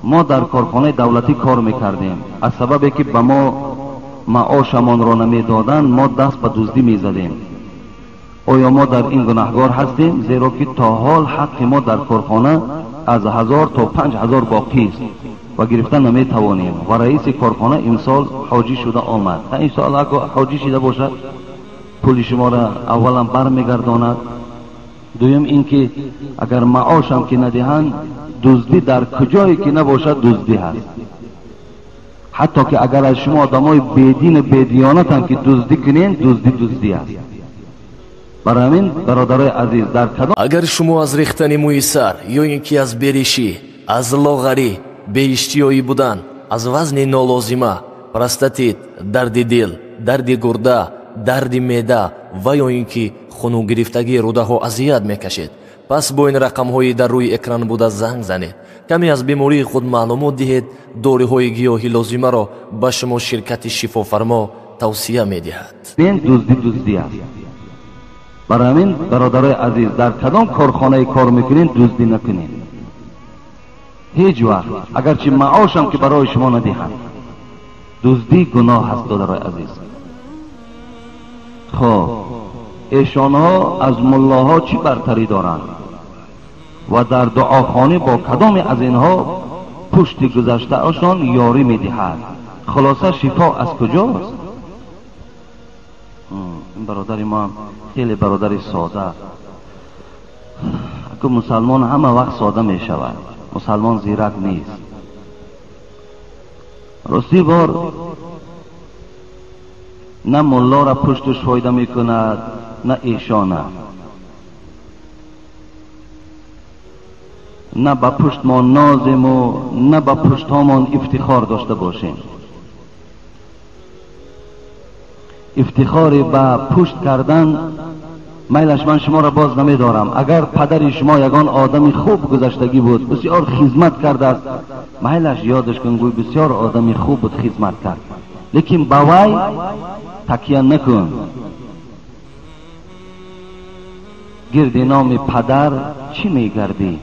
Мо дар корхонаи давлатӣ кор мекардем. Аз сабабе ки ба мо маошамонро намедоданд, мо даст ба дуздӣ мезадем. Оё мо дар ин гунаҳгор ҳастем? Зеро ки то ҳол ҳаққи мо дар корхона аз 1000 то 5000 боқист ва гирифта наметавонем. Ва раиси корхона имсол ҳоҷӣ шуда омад. Имсол агар ҳоҷӣ шида бошад, пули шуморо аввалан бармегардонад. Дуюм ин ки агар маошам ки надиҳанд, дуздӣ дар куҷое ки набошад дуздӣ ҳаст. Ҳатто ки агар аз шумо одамои бедину бедиёнатам ки дуздӣ кунен, дуздӣ дуздӣ аст. Барои ҳамин бародарои азиз, дар кадом агар шумо аз рехтани мӯи сар ё ин ки аз беришӣ, аз лоғарӣ, беиштиёӣ будан, аз вазни нолозима, простатит, дарди дил, дарди гурда, дарди меъда ва ё ин ки хунугирифтагии рӯдаҳо азият мекашед, пас бо ин рақамҳои дар рӯи экран буда занг занед. Каме аз бемории худ маълумот диҳед. Доруҳои гиёҳи лозимаро ба шумо ширкати шифофармо тавсия медиҳад. Дуздӣ дуздӣ аст. Барои ҳамин бародарои азиз, дар кадом корхонае кор мекунед, дуздӣ накунед ҳеҷ вақт, агарчи маошам ки барои шумо надиҳанд. Дуздӣ гуноҳ аст, додарои азиз. Хоб, эшонҳо аз муллоҳо чӣ бартарӣ доранд ва дар дуохонӣ бо кадоме аз инҳо пушти гузаштаашон ёрӣ медиҳад? Хулоса, шифо аз куҷост? Ин бародари мо хеле бародари сода. Аку мусалмон ҳама вақт сода мешавад, мусалмон зирак нест. Рости бор на муллора пуштуш фоида мекунад, на эшона, на ба пуштмон нозему на ба пуштҳомон ифтихор дошта бошем. Ифтихори ба пушт кардан майлаш ман шуморо боз намедорам. Агар падари шумо ягон одами хуб гузаштагӣ буд, бисёр хизмат кардааст, майлаш ёдаш кун, гӯй бисёр одами хуб буд, хизмат кард. Лекин ба вай такя накун. Гирди номи падар чӣ мегардӣ?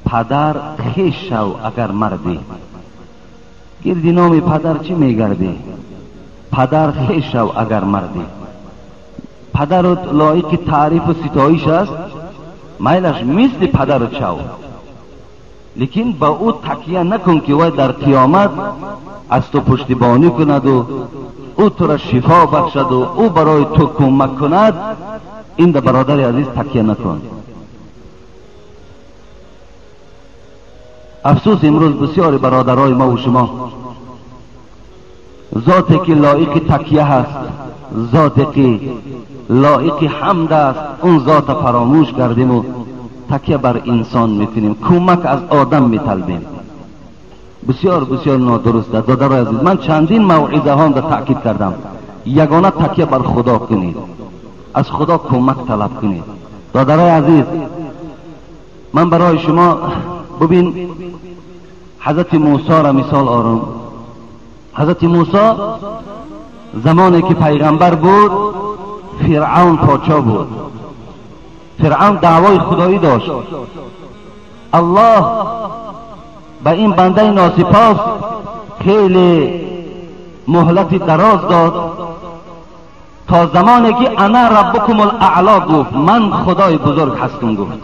Падар хеш шав агар мардӣ. Гирди номи падар чӣ мегардӣ? Падар хеш шав агар мардӣ. Падарат лоиқи таърифу ситоиш аст, майлаш мисли падарат шав, лекин ба ӯ такя накун ки вай дар қиёмат аз ту пуштибонӣ кунаду ӯ тура шифо бахшаду ӯ барои ту кӯмак кунад. Ин да бародари азиз такя накун. Афсӯс, имрӯз бисёри бародарои мо ва шумо зоте ки лоиқи такя ҳаст, зоте ки лоиқи ҳамд аст, он зота фаромӯш кардиму такя бар инсон мекунем, кӯмак аз одам металбем. Бисёр бисёр нодуруст аст, додарои азиз. Ман чандин мавъизаҳонда таъкид кардам, ягона такя бар худо кунед, аз худо кӯмак талаб кунед. Додарои азиз, ман барои шумо бубин ҳазрати мусоро мисол орам. Ҳазрати мусо замоне ки пайғамбар буд, фиръавн подшоҳ буд. Фиръавн даъвои худоӣ дошт. Аллоҳ ба ин бандаи носипос хеле муҳлати дароз дод то замоне ки ана раббукум алаъло гуфт, ман худои бузург ҳастам гуфт.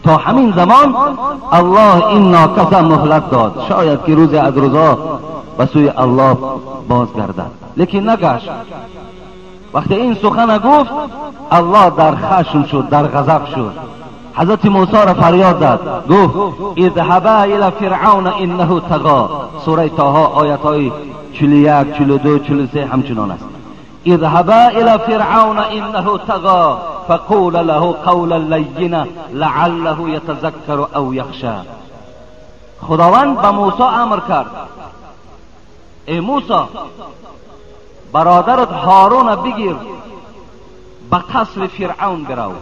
То ҳамин замон аллоҳ ин нокаса муҳлат дод, шояд ки рӯзе аз рӯзҳо ба сӯи аллоҳ бозгардад, лекин нагашт. Вақте ин сухана гуфт, аллоҳ дар хашм шуд, дар ғазаб шуд. ҳазрати мусоро фарёд зад, гуфт: идҳаба ила фиръавна иннаҳу тағо. Сураи Тоҳо оятҳои 41, 42, 43 ҳамчунон аст. اذهبا إلى فرعون إنه طغى فقولا له قولا لینا لعله يتذكر أو يخشى. خداوند به موسی امر کرد: ای موسی، برادرت هارون بگیر، به قصر فرعون برو.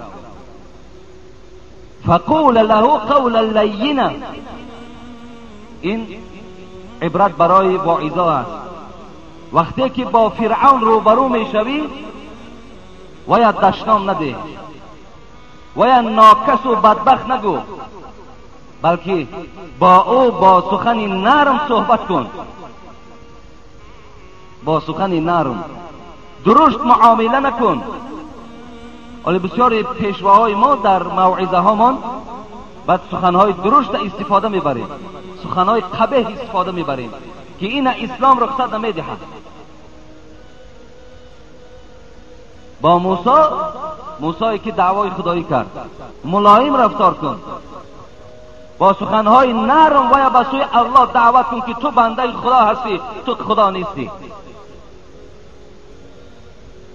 فقول له قولا لینا. این عبرت برای واعظا است. وقتی که با فرعون روبرو میشوی باید دشنام نده، و یا ناکس و بدبخت نگو، بلکه با او با سخن نرم صحبت کن، با سخن نرم، درشت معامله نکن. ولی بسیاری پیشواهای ما در موعظه هامان بعد سخنهای درشت استفاده میبریم، سخنهای قبیح استفاده میبریم که این اسلام رخصت نمیدهد. با موسی، موسی که دعوای خدایی کرد، ملایم رفتار کن، با سخنهای نرم و یا به سوی الله دعوت کن که تو بنده خدا هستی، تو خدا نیستی.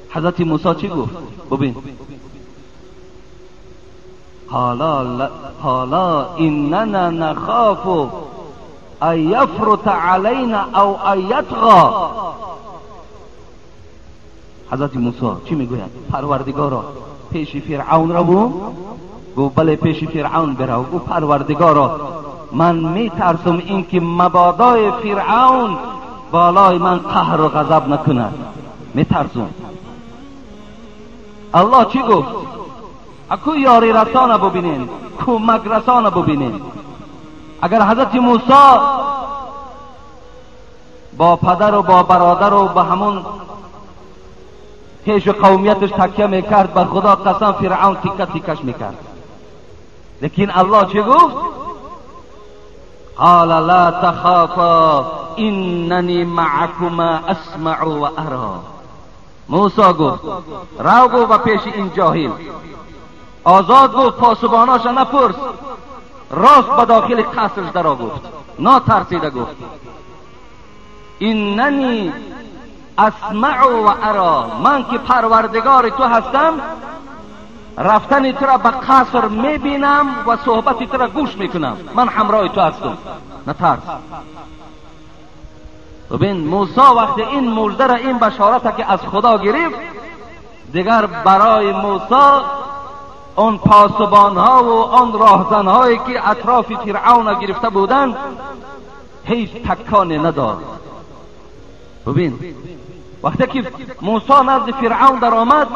حضرت موسی چی گفت؟ ببین، حالا اننا نخاف ان یفرط علینا او ان یطغی. حضرت موسی چی میگوید؟ پروردگارا پیش فرعون را بو؟ گفت بله پیش فرعون برو. گفت پروردگارا من میترسم اینکه مبادای فرعون بالای من قهر و غضب نکند، میترسم. الله چی گفت؟ اکو یاری رسانه ببینین، کمک رسانه ببینین. اگر حضرت موسی با پدر و با برادر و با همون خیش و قومیتش تکیه میکرد، به خدا قسم فرعون تیکه تیکش میکرد. لیکن الله چی گفت؟ قال لا تخافا اننی معکما اسمع و ارا. موسی گفت رو گفت و پیش این جاهل، آزاد گفت پاسباناش نپرس، راست به داخل قصرش درا گفت، ناترسیده گفت اننی اسمع و ارا، من که پروردگار تو هستم رفتن تو را به قصر میبینم و صحبت تو را گوش میکنم، من همراه تو هستم، نترس. ببین موسی وقتی این مژده را، این بشارت که از خدا گرفت، دیگر برای موسی آن پاسبان ها و آن راهزن هایی که اطراف فرعون گرفته بودند هیچ تکانی نداد. ببین وقتی که موسی نزد فرعون در آمد،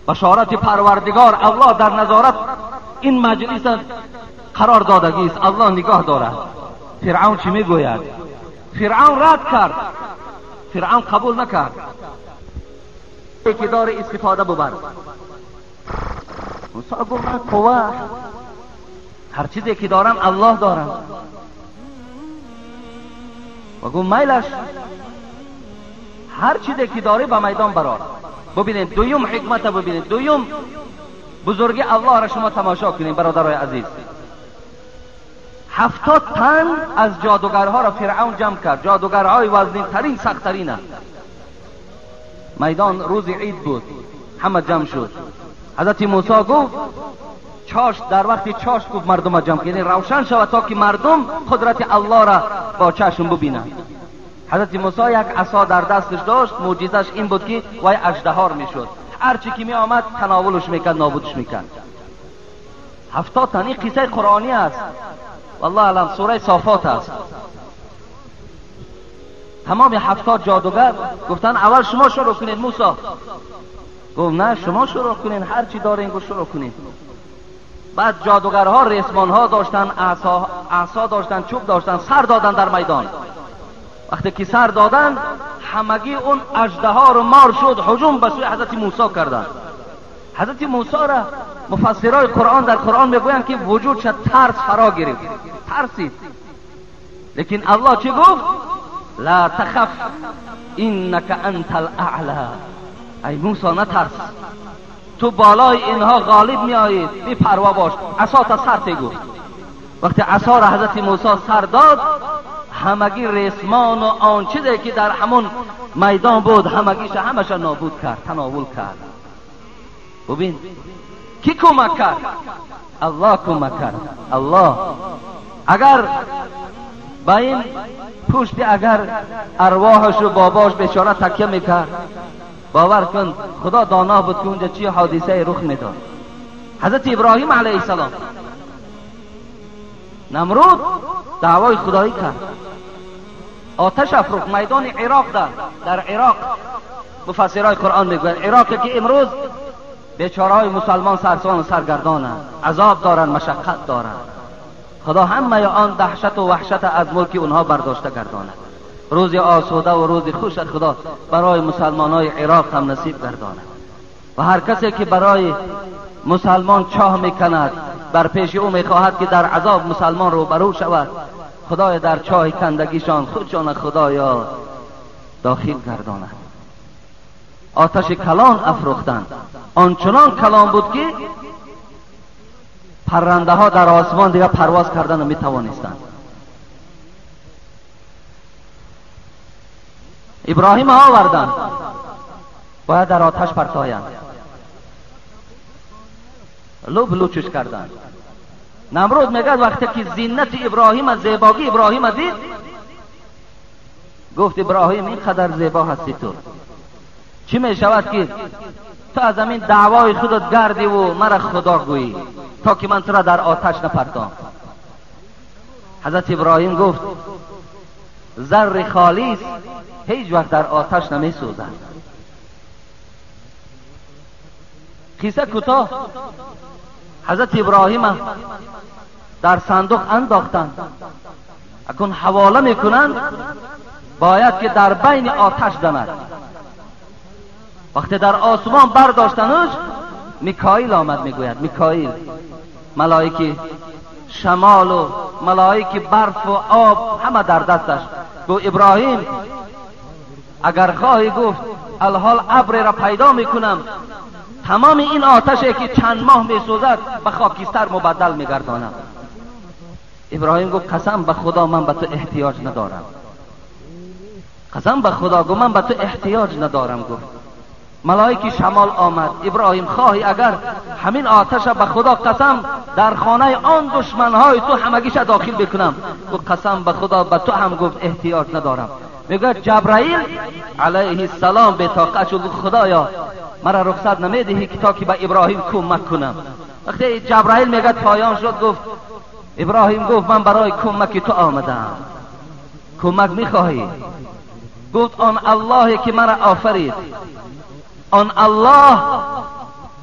بشارت پروردگار الله در نظارت این مجلس قرار دادگی است، الله نگاه دارد. فرعون چی میگوید؟ فرعون رد کرد، فرعون قبول نکرد. که داره استفاده ببر. موسی گفت من قوه، هر چیزی که دارم الله دارم. و گفت میلش، هر چیزی که داره به میدان برار. ببینید دویم حکمت، ببینید دویم بزرگی الله را شما تماشا کنید برادرای عزیز. 70 تن از جادوگرها را فرعون جمع کرد، جادوگرهای وزنین ترین سخت ترین. میدان روز عید بود، همه جمع شد. حضرت موسی گفت چاشت، در وقتی چاشت گفت مردم جمع کنید، روشن شود تا که مردم قدرت الله را با چشم ببینند. حضرت موسی یک عصا در دستش داشت، معجزش این بود که وای اژدهار میشد، هرچی که می آمد تناولش میکرد، نابودش میکرد. 70 تن. این قصه قرآنی است، والله اعلم، سوره صافات است. تمام 70 جادوگر گفتن اول شما شروع کنید. موسی گفت نه شما شروع کنین، هر چی دارین گفت شروع کنین. بعد جادوگرها ریسمانها داشتن، عصا داشتن، چوب داشتن، سر دادن در میدان. وقتی که سر دادن همگی اون اژدها رو مار شد، هجوم به سوی حضرت موسی کردن. حضرت موسی را مفسرای قرآن در قرآن میگویند که وجودش ترس فرا گرفت، ترسید. لیکن الله چی گفت؟ لا تخف انک انت الاعلی. ای موسی نترس، تو بالای اینها غالب میآیی، بی پروا باش. عصا تا سر تی گفت. وقتی عصا را حضرت موسی سر داد، همگی ریسمان و آن چیزی که در همون میدان بود همگیش همش نابود کرد، تناول کرد. ببین کی کمک کرد؟ الله کمک کرد. الله اگر با این پشت اگر ارواحش و باباش بیچاره تکیه میکرد، باور کن خدا دانا بود که اونجا چی حادثه رخ میداد. حضرت ابراهیم علیه السلام نمرود دعوای خدایی کرد، آتش افروخت میدان عراق. در عراق مفسرای قرآن میگویند عراق که امروز بیچاره‌های مسلمان سرسان و سرگردانند، عذاب دارند، مشقت دارند. خدا همه آن دهشت و وحشت از ملک اونها برداشته گرداند. روز آسوده و روز خوش خدا برای مسلمان های عراق هم نصیب گرداند. و هر کسی که برای مسلمان چاه میکند، بر پیش او میخواهد که در عذاب مسلمان روبرو شود، خدای در چاه کندگیشان خودشان خدایا داخل گرداند. آتش کلان افروختند، آنچنان کلان بود که پرنده ها در آسمان دیگه پرواز کردن نمیتوانستند. ابراهیم آوردند، باید در آتش پرتایند، لب لوچش کردند. نمرود میگه وقتی که زینت ابراهیم، زیباگی ابراهیم دید، گفت ابراهیم اینقدر زیبا هستی تو، چی میشود که تو از همین دعوای خودت گردی و مرا خدا گویی تا که من تو را در آتش نپرتام. حضرت ابراهیم گفت زر خالص هیچ وقت در آتش نمی سوزد. قصه کوتاه، حضرت ابراهیم در صندوق انداختند، اکنون حواله میکنند، باید که در بین آتش دمد. وقتی در آسمان برداشتنش، میکائیل آمد، میگوید میکائیل، ملائک شمال و ملائک برف و آب همه در دستش. گفت ابراهیم اگر خواهی، گفت الحال ابر را پیدا میکنم، تمام این آتشی که چند ماه میسوزد به خاکستر مبدل میگردانم. ابراهیم گفت قسم به خدا من به تو احتیاج ندارم، قسم به خدا گفت من به تو احتیاج ندارم. گفت ملائک شمال آمد، ابراهیم خواهی اگر همین آتش به خدا قسم در خانه آن دشمنهای تو همگیش داخل بکنم. گفت قسم به خدا به تو هم گفت احتیاج ندارم. میگه جبرائیل علیه السلام به طاقت شد، خدایا مرا رخصت نمیدهی که تا که به ابراهیم کمک کنم. وقتی جبرائیل میگه پایان شد، گفت ابراهیم گفت من برای کمک تو آمدم، کمک میخواهی؟ گفت آن اللهی که مرا آفرید، آن الله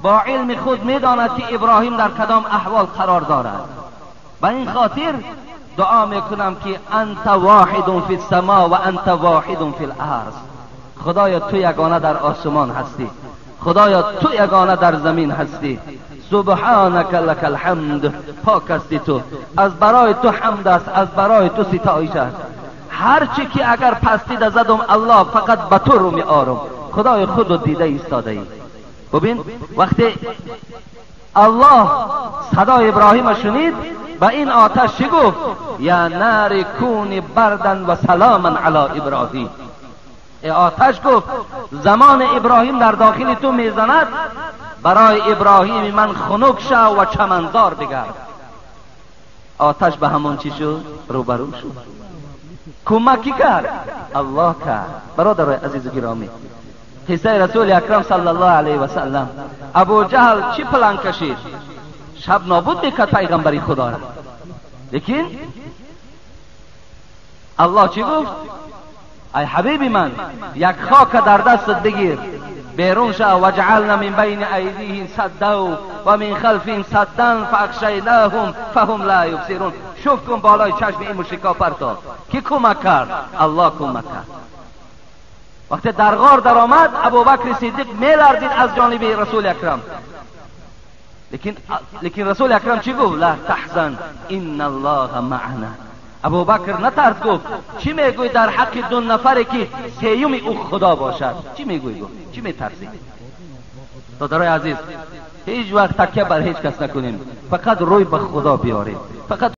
با علم خود میداند که ابراهیم در کدام احوال قرار دارد، به این خاطر دعا میکنم که انت واحد فی السما و انت واحد فی الارض. خدایا تو یگانه در آسمان هستی، خدایا تو یگانه در زمین هستی، سبحانک لک الحمد، پاک هستی تو، از برای تو حمد است، از برای تو ستایش است. هرچی که اگر پستی زدم الله فقط به تو رو می آرم، خدای خود رو دیده ایستاده ای. ببین وقتی الله صدای ابراهیم شنید و این آتش چی گفت؟ یا نار کونی بردن و سلاما علی ابراهیم. ای آتش گفت زمان ابراهیم در داخل تو میزند، برای ابراهیم من خنک شو و چمنزار بگرد. آتش به همون چی شد؟ روبرو شد. کمکی کرد؟ الله کرد. برادر عزیز گرامی، قصه رسول اکرم صلی الله علیه و سلم، ابو جهل چی پلان کشید؟ شب نابود میکرد پیغمبری خدا را، لیکن الله چی گفت؟ ای حبیب من یک خاک در دستت بگیر، بیرون شو، وجعلنا من بین ایدیهم سدا و من خلفهم سدا فاغشیناهم فهم لا یبصرون. شوف کن بالای چشم این مشرکا پرتا. کی کمک کرد؟ الله کمک کرد. وقتی در غار در آمد، ابوبکر صدیق میلرزید از جانب رسول اکرم، لیکن رسول اکرم چی گفت؟ لا تحزن ان الله معنا. ابوبکر نترس، گفت چی میگوی در حق دو نفری که سیوم او خدا باشد؟ چی میگوی؟ گفت چی میترسی؟ برادرای عزیز، هیچ وقت تکیه بر هیچ کس نکنیم، فقط روی به خدا بیاریم، فقط